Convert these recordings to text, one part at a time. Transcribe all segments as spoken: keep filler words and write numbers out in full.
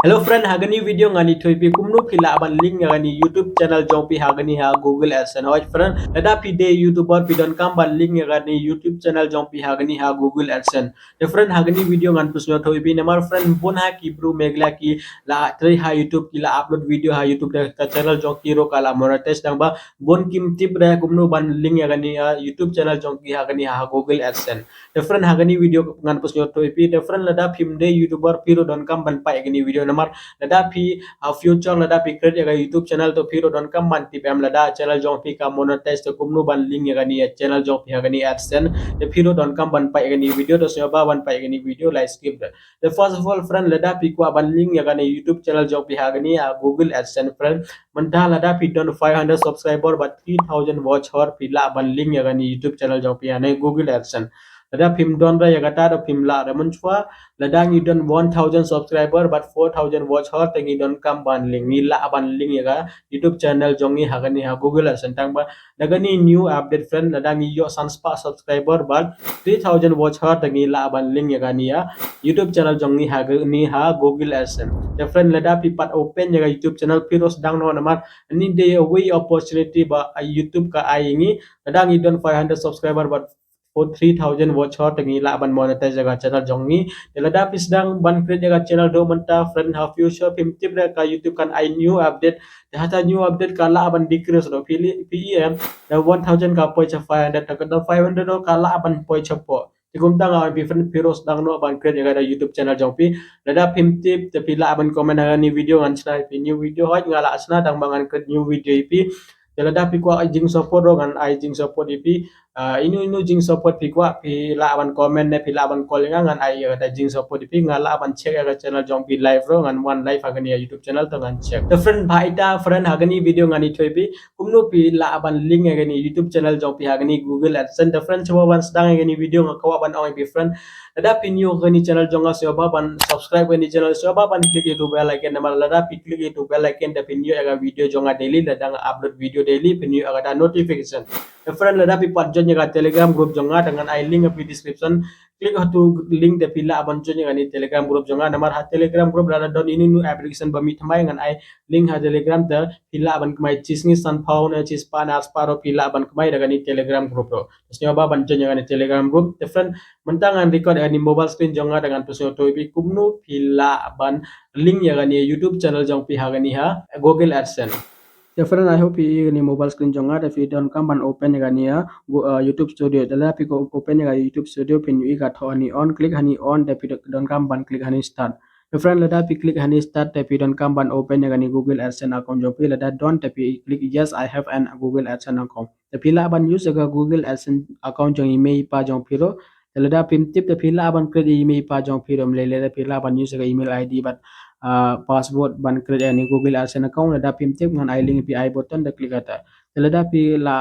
Hello friend, ha kani video ngan ïathuh ïa phi kumno phi lah ban link ïa kani YouTube channel jong phi ha kani ha Google AdSense. Hooid friend, lada phi dei YouTuber phi donkam ban link ïa kani YouTube channel jong phi ha kani ha Google AdSense. Te friend, ha kani video ngan pynsngewthuh ïa phi namar friend, bun ha ki bru Meghalaya ki la trei ha YouTube, ki la upload video ha YouTube, te ka channel jong ki ruh ka la monetize, tang ba bun kim tip re kumno ban link ïa kani ha YouTube channel jong ki ha kani ha Google AdSense. Te friend, ha kani video ngan pynsngewthuh ïa phi. Te friend, lada phim dei YouTuber phi ruh donkam ban peit ïa kani video namar lada phi ha future lada phi create ïa ka YouTube channel to phi ruh donkam ban tip em lada channel jong phi ka monetize te kumno ban link ïa kani ïa channel jong phi ha kani AdSense. Te phi ruh donkam ban peit ïa kani video, to sngewbha ban peit ïa kani video, la skip de. Te first of all friend, lada phi kwah ban link ïa kani YouTube channel jong phi ha kani ha Google AdSense friend, mynta lada phi don five hundred subscriber bad three thousand watch hour phi lah ban link ïa kani YouTube channel jong phi ha kani Google AdSense. Lada phim don re ïa kata to phim lah re, mynshuwa lada ngi don one thousand subscriber bad four thousand watch hour te ngi donkam ban link, ngi lah ban link ïa ka YouTube channel jong ngi ha kani ha Google AdSense, tang ba da kani new update friend, lada ngi ïoh san spah subscriber bad three thousand watch hour te ngi lah ban link ïa kani ha YouTube channel jong ngi ha kani ha Google AdSense. Te friend, lada phi pat open ïa ka YouTube channel phi ruh sdang noh namar kani dei a way opportunity ba YouTube ka ai ïa ngi, lada ngi don five hundred subscriber bad for three thousand watch hour te ngi lah ban monetize ïa ka channel jong ngi. Te lada phi sdang ban create ïa ka channel ruh mynta friend, ha future phim tip re ka YouTube kan ai new update. Te hata new update ka lah ban decrease ruh, phi li, phi i em, da one thousand ka poi sha five hundred, te ka da five hundred ruh ka lah ban poi sha four. Te kumta nga ong ïa phi friend, phi ruh sdang noh ban create ïa ka da YouTube channel jong phi. Lada phim tip te phi lah ban comment ha kani video, ngan shna ïa phi new video, hooid nga lah shna tang ba ngan create new video ïa phi. Te lada phi kwah ai jingsupport ruh ngan ai jingsupport ïa phi. Ah, inu inu jingsupport phi kwah, phi lah ban comment ne phi lah ban call ïa nga, ngan ai ïa kata jingsupport ïa phi, nga lah ban check ïa ka channel jong phi live ruh, ngan wan live ha kani ha YouTube channel to ngan check. Te friend, ba ita friend, ha kani video ngan ïathuh ïa phi kumno phi lah ban link ïa kani YouTube channel jong phi ha kani Google AdSense. Te friend, shuwa ban sdang ïa kani video nga kwah ban ong ïa phi friend, lada phi new ha kani channel jong nga sngewbha ban subscribe kani channel, sngewbha ban click ïa utu bell icon namar lada phi click ïa utu bell icon te phin ïoh ïa ka video jong nga daily, lada nga upload video daily phin ïoh ïa kata notification. Te friend, lada phi pat join ïa ka Telegram group jong nga te ngan ai link ha phi description. Click ha utu link te phi lah ban join ïa kani Telegram group jong nga namar ha Telegram group lada don inu inu application ba mih thymmai ngan ai link ha Telegram te phi lah ban kmai, shi sngi sanphew ne shi spah ne ar spah ruh phi lah ban kmai da kani Telegram group ruh. Sngewbha ban join ïa kani Telegram group. Te friend, mynta ngan record ïa kani mobile screen jong nga da ngan pynsngewthuh ïa phi kumno phi lah ban link ïa kani YouTube channel jong phi ha kani ha Google AdSense. Te friend, I hope phi i kani mobile screen jong nga, te phi donkam ban open ïa kani ha Go-, uh, YouTube Studio. Te lada phi ko open ïa ka YouTube Studio phin ïohi ka thoh hani on, click hani on, te phi donkam ban click hani start. Te friend, lada phi click hani start te phi donkam ban open ïa kani Google AdSense account jong phi, lada don te phi click yes, I have an Google AdSense account. Te phi lah ban use ïa ka Google AdSense account jong i mei i pa jong phi ruh. Te lada phim tip te phi lah ban create ïa i mei i pa jong phi ruh, ym lei lei te phi lah ban use ïa ka email I D bad, ah, password ban create ïa kani Google AdSense account. Lada phim tip ngan ai link ïa phi I button, te click hata. Te lada phi la,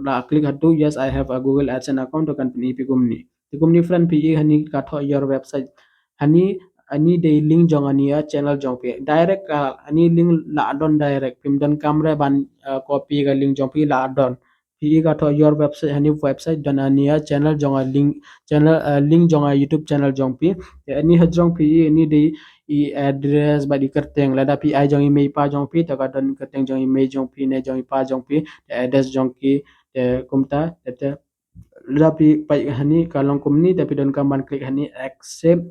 la click hatu yes, I have a Google AdSense account, to kan pyni ïa phi kumne. Te kumne friend, phi i hani ka thoh your website. Hani, hani dei link jong ani ïa channel jong phi. Direct, ah, ani link la don direct. Phim donkam re ban, ah, copy ka link jong phi, la don. Phi i ka thoh your website, hani website don ani ïa channel jong a link, channel, ah, link jong a YouTube channel jong phi. Te ani hajrong phi i ani dei i address bad i kyrteng. Lada phi ai jong i mei i pa jong phi, te ka don kyrteng jong i mei jong phi ne jong i pa jong phi, te address jong ki, te kumta, te, te lada phi peit hani ka long kumne, te phi donkam ban click hani accept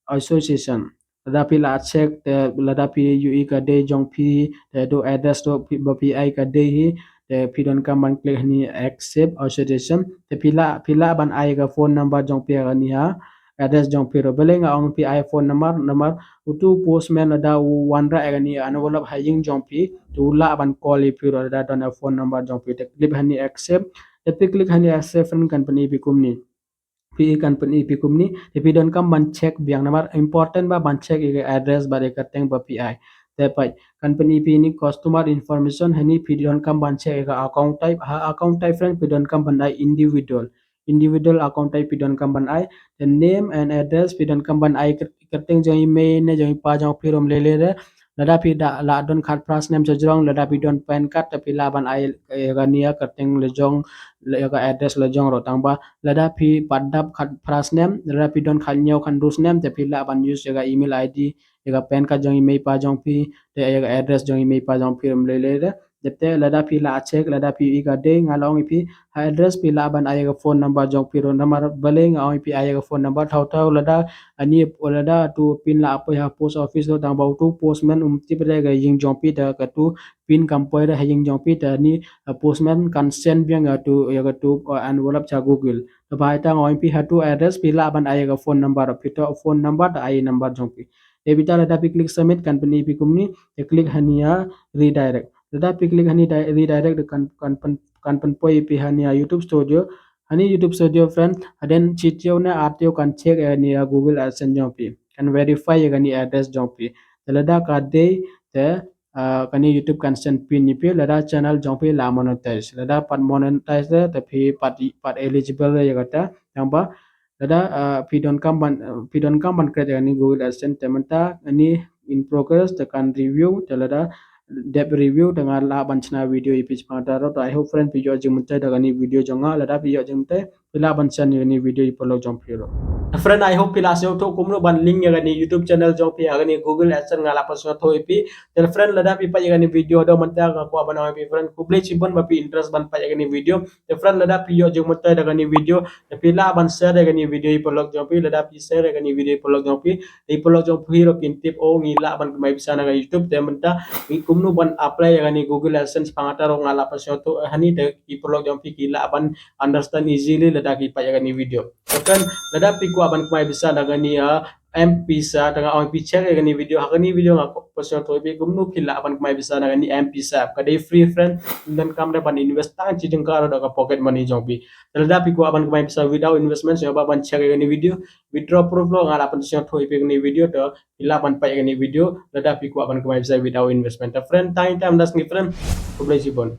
association. Lada phi la check, te lada phi ïohi ka dei jong phi, te do address do phi, ba phi ai ka dei hi, te phi donkam ban click hani accept association. Te phi lah, phi lah ban ai ka phone number jong phi hani ha address jong phi ruh. Balei nga ong phi ai phone number, namar utu postman lada u wanrah ïa kani envelope ha ïing jong phi, te u lah ban call ïa phi ruh lada don ïa phone number jong phi. Te click hani accept. Te phi click hani accept friend, kan pyni ïa phi kumne. Phi i kan pyni ïa phi kumne, te phi donkam ban check biang namar important ba ban check ïa ka address bad ïa ka kyrteng ba phi ai. Te peit, kan pyni ïa phi ni customer information, hani phi donkam ban check ïa ka account type, ha account type friend phi donkam ban ai individual. Individual account type phi donkam ban ai. Te name and address phi donkam ban ai kyr-, kyrteng jong i mei ne jong i pa jong phi ruh, ym lei lei re. Lada phi da la don khatphra snem sha jrong, lada phi don pan card, te phi lah ban ai, eh, ïa kani ïa kyrteng la jong, ïa ka address la jong ruh, tang ba lada phi pat dap khatphra snem, lada phi don khathynñiew khathynriew snem, te phi lah ban use ïa ka email I D ïa ka PAN card jong i mei pa jong phi, te ïa ka address jong i mei pa jong phi ruh ym lei lei de. Dep te lada phi lah check, lada phi ïohi ka dei, nga la ong ïa phi, ha address phi lah ban ai ïa ka phone number jong phi ruh, namar balei nga ong ïa phi ai ïa ka phone number, thaw thaw lada ani, lada tu pin lah poi ha post office ruh, tang ba utu postman um tip re ka ïing jong phi, te katu pin kam poi re ha ïing jong phi, te ani, uh, postman kan send biang ïa tu, ïa katu, uh, envelope sha Google. Te ba ita nga ong ïa phi ha tu address phi lah ban ai ïa ka phone number, phi thoh phone number te ai number jong phi. Te bita lada phi click submit kan pyni ïa phi kumne, te click hani ïa redirect. Lada phi click hani di-, redirect te kan, kan pyn-, kan pynpoi ïa phi hani ïa YouTube Studio. Hani YouTube Studio friend, hadien shi taïew ne ar taïew kan check ïa kani ïa Google AdSense jong phi. Kan verify ïa kani address jong phi. Te lada ka dei te, ah, kani YouTube kan send pin ïa phi, lada channel jong phi la monetize. Lada pat monetize te, te phi pat, pat eligible ïa kata. Tang ba lada, ah, phi donkam ban, ah, phi donkam ban create ïa kani Google AdSense, te mynta kani in progress, te kan review, te lada dep review te nga lah ban shna video ïa phi shaphang kata ruh. Te I hope friend phi ïoh jingmyntoi da kani video jong nga, lada phi ïoh jingmyntoi phi lah ban shna ïa kani video ïa i paralok jong phi ruh. Te friend, I hope phi la sngewthuh kumno ban link ïa kani YouTube channel jong phi ha kani Google AdSense nga la pynsngewthuh ïa phi. Te friend, lada phi peit ïa kani video haduh mynta nga kwah ban ong ïa phi friend, khublei shibun ba phi interest ban peit ïa kani video. Te friend, lada phi ïoh jingmyntoi da kani video, te phi lah ban share ïa kani video ïa i paralok jong phi, lada phi share ïa kani video ïa i paralok jong phi, ïa i paralok jong phi ruh kin tip, oh, ngi lah ban kamai pisa na ka YouTube, te mynta ngi kumno ban apply ïa kani Google AdSense shaphang kata ruh nga lah pynsngewthuh, eh, hani te i paralok jong phi ki lah ban understand easily lada ki peit ïa kani video. Te friend, lada phi kwah ban kamai pisa na kani, ah, M-Pesa, te nga ong ïa phi check ïa kani video, ha kani video nga pynsngewthuh ïa phi kumno phi lah ban kamai pisa na kani M-Pesa. Ka dei free friend, ym donkam re ban invest tang shi tyngka ruh da ka pocket money jong phi. Te lada phi kwah ban kamai pisa without investment, sngewbha ban check ïa kani video. Withdrawal proof ruh nga lah pynsngewthuh ïa phi kani video, te phi lah ban peit ïa kani video lada phi kwah ban kamai pisa without investment. Te friend, tang ïa kata mynta ka sngi friend. Khublei shibun.